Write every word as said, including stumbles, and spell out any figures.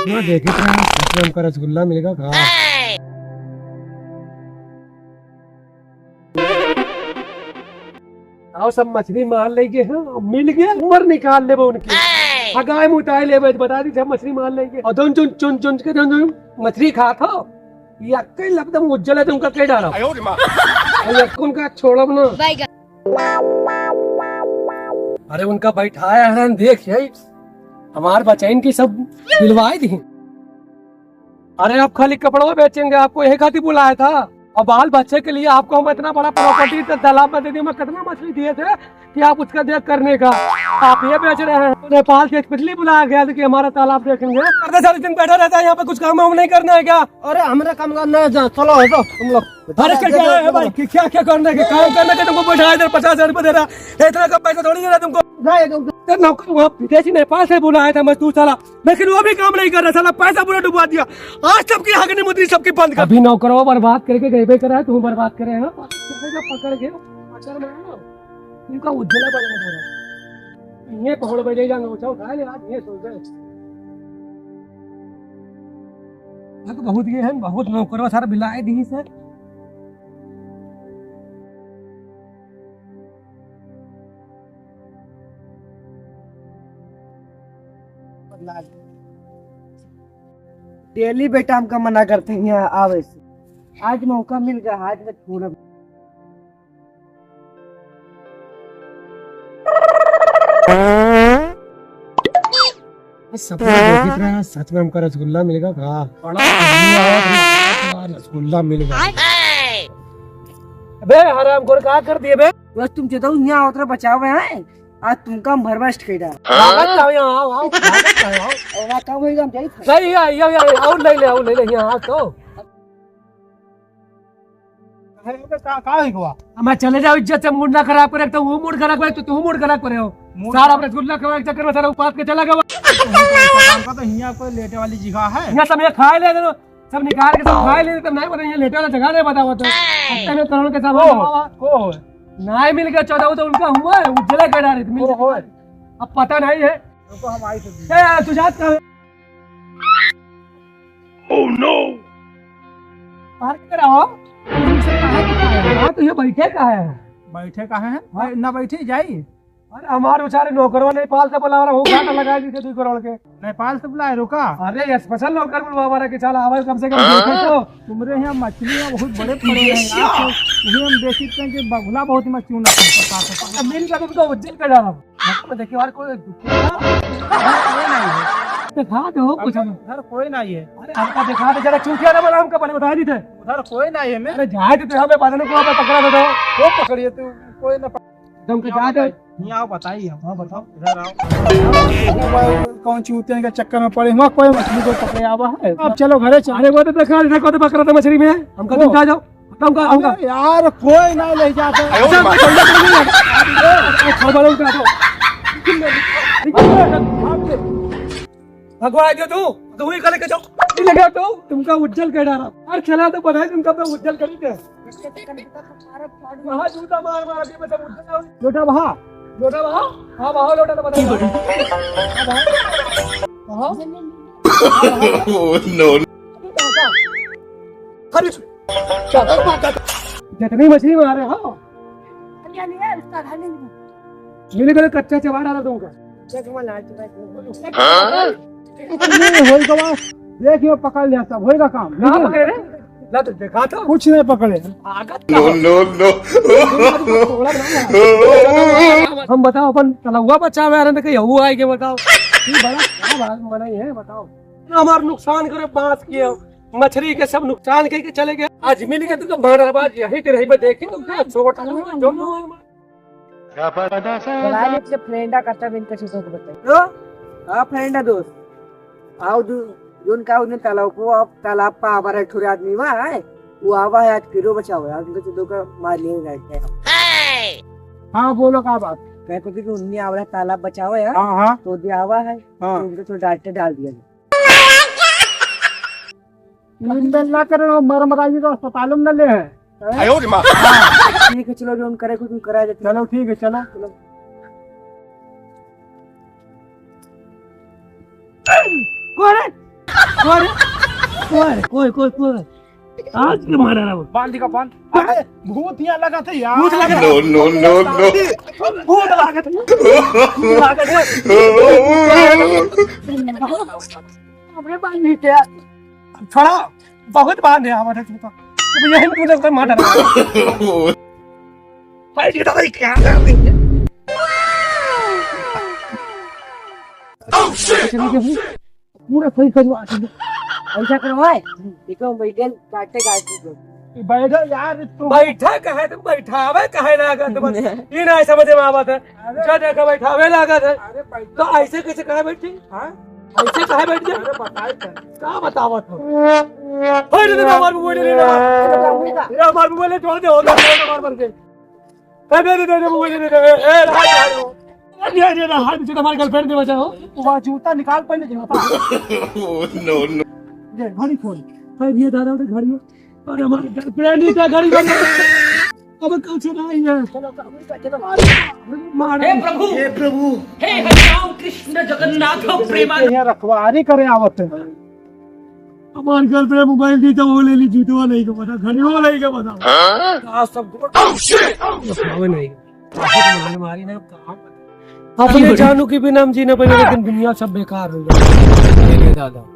ना देखे तो सच में हमका रसगुल्ला मिलेगा का? आओ, सब मछली मार ले गए हैं, मिल गए, उमर निकाल लेबे उनकी। हगाए मुताए लेबे, बता दी, सब मछली मार ले गए। और दोन चुन, चुन, चुन के दोन, दोन मछली खात हो, ये अक्के लगता उज्जल है, तुमका के डाला। आयो रे माँ। और ये उनका छोड़ब ना। अरे उनका बैठाया है, देख यही हमार बचैन की सब दिलवाए दी। अरे आप खाली कपड़वा बेचेंगे, आपको यही खातिर बुलाया था। और बाल बच्चे के लिए आपको हम इतना बड़ा प्रॉपर्टी तो तालाब में दे दिया, मैं कितना मछली दिए थे कि आप उसका देख करने का, आप ये बेच रहे हैं। नेपाल से स्पेशली बुलाया गया था कि हमारा तालाब देखेंगे। करते सारे दिन बैठा रहता है यहाँ पे, कुछ काम हम नहीं करना है क्या? अरे हमारा काम करना है, जा, चलो हटो तुम लोग। अरे क्या, क्या है भाई, क्या, क्या करने के, काम करने के तुमको बैठा है इधर, पचास हजार रुपये दे रहा है, इतना कम पैसा थोड़ी दे रहा है तुमको। जा, ये तुम तो नौकर वहाँ विदेशी नेपाल से बुलाया था मजदूर साला, लेकिन वो भी काम नहीं कर रहा साला, पैसा पूरा डुबा दिया। आज सबकी हगनी मुतरी सबकी बंद कर। अभी नौकरवा बर्बाद करके गए करा है, तू बर्बाद करे है ना, पकड़ के, पकड़ के, पकड़ में है ना, उनका उज्जला बना दे रहा है। ये पकड़ बैठे जाएंगे, उठा, उठा ले, आज ये सो गए। थक बहुत गए हैं, बहुत नौकरवा सारा बिलाए दी से। डेली बेटा हमका मना करते हैं यहाँ आवे से। आज मौका मिल गया, आज मैं छोड़ब। सपना देखित रहा, सच में हमका रसगुल्ला मिलेगा का? बड़ा आदमी आवत है, रसगुल्ला मिलेगा। अबे हरामखोर, का कर दिए बे? बस तुम चेताऊ यहाँ आवत रहे, बचावे हैं। आज तुमका हम भरभस्ट कई डाल। भागत जाओ यहाँ, आओ, आओ, भागत जाओ, आओ। और ना काम होई, हम जाई। नहीं, या, या, या, और ले ले, और ले ले, यहाँ आ तो। अरे, का, का होई गवा? हमें चले जाओ, इज्जत से मूड ना खराब करे, तो वो मूड खराब करे, तो तू मूड खराब करे हो। मूड सारा खराब। रसगुल्ला खवाए के चक्कर में सारा उपास के चला गवा। हमका तो हियाँ कोई लेटे वाली जगह है? यहाँ सब ये खाए ले, सब निकाल के सब खाए ले, तब नहीं पता, ये लेटे वाला जगह नहीं पता होता। ओ। इतने करोड़ के सामान को, जमा हुआ। को हो? नहीं मिल गया, चौदह तो उनका हुआ है, उज्जला करा रहे थे, मिल ओ हो। गया। अब पता नहीं है। रुको, हम आई थे। ए, तू जात कहाँ है? Oh no! पार्क पे रहो। तुमसे कहा कि कहा है? हाँ, तो ये बैठे कहाँ है? बैठे कहाँ है? हाँ। ए, ना बैठे, जाई। अरे, हमारे बेचारे नौकरवा नेपाल से बुला रहा हूँ, गाना लगा दी थे दो करोड़ के। नेपाल से बुलाए, रुका। अरे, ये स्पेशल नौकर बुलवा रहा कि चल, आवे कम से कम हाँ? देखे तो। तुम्हरे यहाँ मछली में बहुत बड़े पड़े हैं यार, तो यही हम देखते हैं कि बगुला बहुत मछली उन्हें पकड़ता है। मिल गया तुमको उज्जैन पे जाना। हाँ, तो देखिए, और कोई दुख नहीं है। दिखा दो कुछ हमें। उधर कोई नहीं है। अरे, हमका दिखा दे, जरा चूतिया ना बना, हमका पहले बता दी थे। उधर कोई नहीं है, मैं। अरे, जाए तो हमें बदन को हमें पकड़ा दे दो। वो पकड़िए तू, कोई ना पकड़। तुमको यहाँ जाए दो। बताइए, यहाँ बताइए हम। हाँ, बताओ। इधर आओ। कौन चूतिया के चक्कर में पड़े हुआ, कोई मछली को पकड़े आवा है। अब चलो घरे चलो। अरे, वो तो दिखा दे, देखो तो पकड़ा था मछली में। हमका वो। तुम जा जाओ। बताऊंगा, आऊंगा। अरे यार, कोई ना ले जाता। आयो रे माँ। अच्छा, बड़ा उठा दो। भगवा जो तू, तू ही लेके जाओ। ये लेके तू, तुमका उज्जल कर डाला। यार, चला तो बताए, तुमका मैं उज्जल कर दे। वहाँ जूता मार मार के मैं सब उज्जल कर दूँ। लोटा बहा, लोटा बहा। हाँ, बहा लोटा तो बताए। बहा। बहा। Oh, no। अरे, जितनी मछली मारे हो। मिल गए, कच्चा चबा डाला तुमका। हाँ? नहीं, होई गवा। देखियो, पकड़ लिया सब, होएगा काम। ना पकड़े रे? ना तो देखा तो। कुछ नहीं पकड़े। आगत का हो? No, no, no। हम बताओ, अपन तलौआ बचावे आ रहे थे, कहीं यहू आए के बताओ। ये बड़ा क्या बात बनाई है, बताओ। हमार नुकसान करे, बांस के, मछली के सब नुकसान करके चले गए। आज मिल के तुमको मारबाज यहीं पे रही, मैं देखी तुमको छोटा जो। बड़ा लोग से फ्रेंडा करता बिन कछु सोच बताई। तो, हाँ फ्रेंडा दोस्त, आओ दू, जोन का उन्हें तालाब को, अब तालाब पर आवा रहे, थोड़े आदमी वहाँ है, वो आवा है, आज फिरो बचाओ यार, उनके चुदो का मार लिए जाए। हाँ, बोलो का बात? कहे तो कि उन्हें आवा रहे, तालाब बचाओ यार। हाँ, हाँ। तो दे आवा है, हाँ। तो उनके तो डॉक्टर डाल दिया। इन बेल ना करे, वो मर मराइए तो अस्पतालों में न ले है। आयो रे माँ। ठीक है, चलो, जो हम करे, कुछ हम करा देते हैं। चलो, ठीक है, चलो। चलो। कौन है? कोई, कोई, कोई, कोई। आज के मारा रहा। बांध दिखा, बांध। अरे, भूत यहाँ लगा था यार। भूत लगा था। No, no, no, no। भूत लगा था। भूत लगा था। हमरे बांध नहीं थे यार। छोड़ा, बहुत बांध है हमारे से तो। अब यही तू लोग का मार रहा है। भाई, ये तो भाई क्या कर रही है? पूरा सही करवा दीजिए। ऐसा करवाए, देखो, बैठल काटे काटे दो। बैठल यार, तू बैठा कहे, तुम बैठावे कहे ना, अगर तुम ये ना समझ में आवत है। अरे। जा देखा, बैठावे लागत है। अरे, बैठ। तो ऐसे कैसे कहे बैठी? हाँ? ऐसे कहे बैठ गया? अरे, बताए तो। का बतावत हो? अरे, रे, रे, हमार मोबाइल ले ले, रे, हमार मोबाइल छोड़ दे, और हमार बन के। ए, दे दे, दे दे, मोबाइल दे दे, ए, ए, रहा, रहा, रहा। अरे, अरे, रहा, हाथ से हमारी girlfriend के बचा हो। वहाँ जूता निकाल, पहले जूता। Oh, no, no। ये घड़ी खोल। फिर ये दादा उधर घड़ी में। अरे, हमारी girlfriend ही था, घड़ी में। अब कुछ नहीं है। चलो, चलो, चलो। मार। हे प्रभु, हे प्रभु। हे हरि राम कृष्ण जगन्नाथ प्रेमानंद। यहाँ रखवारी करे आवत है। हमार girlfriend मोबाइल दी तो वो ले ली, जूतवा नहीं के बता, घड़ियो नहीं के बता। हाँ? का सब गोड़। Oh, shit! Oh, shit! मारे नहीं। मारे मारी ना, कहाँ? अपने जानू के बिना हम जी ना पाए, लेकिन दुनिया सब बेकार हो गई। अरे दादा।